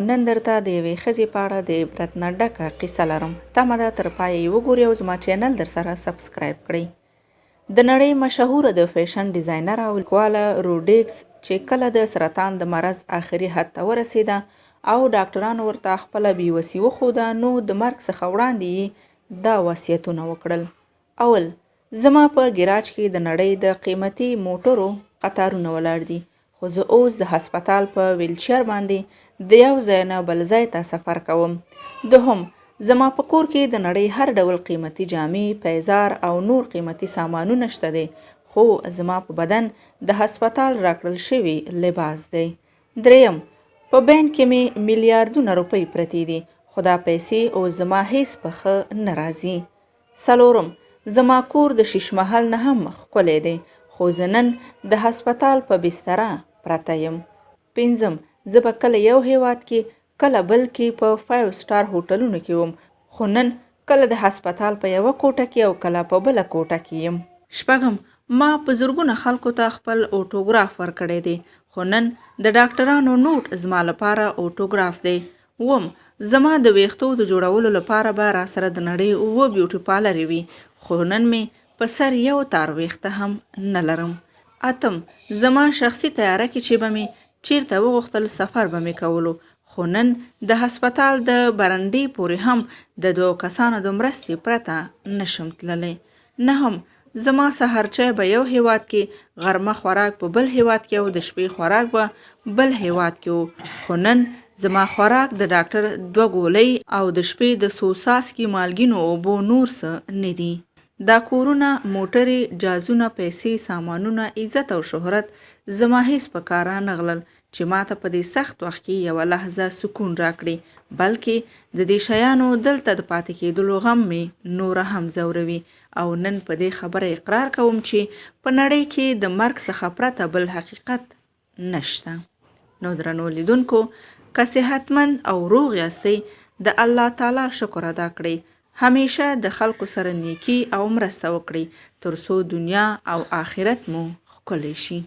نن درته د یوې ښځې په اړه د عبرت نه ډکه قصه لرم. تمه ده تر پایه یې وګورئ او زما چینل درسره سبسکرایب کړئ. د نړۍ مشهوره د فیشن ډیزاینره او لیکواله روډیګز چې کله د سرطان د مرض اخري حد ته ورسېده او ډاکټرانو ورته خپله بې وسي وښوده، نو د مرګ څخه وړاندې یې دا وصیتونه وکړل. اول، زما په ګراج کې د نړۍ د قیمتي موټرو قطارونه ولاړ دي، خو زه اوس د هسپتال په ویلچیر باندې د یو ځای نه بل ځای ته سفر کوم. دوهم، زما په کور کې د نړۍ هر ډول قیمتي جامې، پیزار او نور قیمتي سامانونه شته دی، خو زما په بدن د هسپتال راکړل شوی لباس دی. دریم، په بانک کې مې میلیاردونه روپۍ پرتې دي، خو دا پیسې اوس زما هیڅ په ښه نه راځي. څلورم، زما کور د شیش محل نه هم ښکلی دی، خو زه نن د هسپتال په بستره پرته یم. پنځم، زه به کله یو هیواد کې کله بل کې په فایو سټار هوټلونو کې وم، خو نن کله د هسپتال په یوه کوټه کې او کله په بله کوټه کې یم. شپږم، ما په زرګونه خلکو ته خپل اوټوګراف ورکړی دی، خو نن د ډاکټرانو نوټ زما لپاره اوټوګراف دی. اووم، زما د ویښتو د جوړولو لپاره به راسره د نړۍ اووه بیوټي پالرې وي، خو نن مې په سر یو تار ویښته هم نه لرم. اتم، زما شخصي طیاره کې چې به مې چیرته وغوښتل سفر به مې کولو، خو نن د هسپتال د برنډې پورې هم د دوو کسانو د مرستې پرته نشم تللی. نهم، زما سهار چای به یو هیواد کې، غرمه خوراک په بل هیواد کې او د شپې خوراک به بل هیواد کې و، خو نن زما خوراک د ډاکټر دوه ګولۍ او د شپې د څو څاڅکي مالګینو اوبو نور څه نه دي. دا کورونه، موټرې، جازونه، پیسې، سامانونه، عزت او شهرت زما هیڅ په کار رانغلل چې ماته په دې سخت وخت کې یوه لحظه سکون راکړي، بلکې د دې شیانو دلته د پاتې کېدلو غم مې نوره هم ځوروي او نن په دې خبره اقرار کوم چې په نړۍ کې د مرګ څخه پرته بل حقیقت نشته. نو درنو لیدونکو، که صحتمند او روغ یاستئ د الله تعالی شکر ادا کړئ، همیشه د خلکو سره نیکي او مرسته وکړئ تر څو دنیا او آخرت مو ښکلی شي.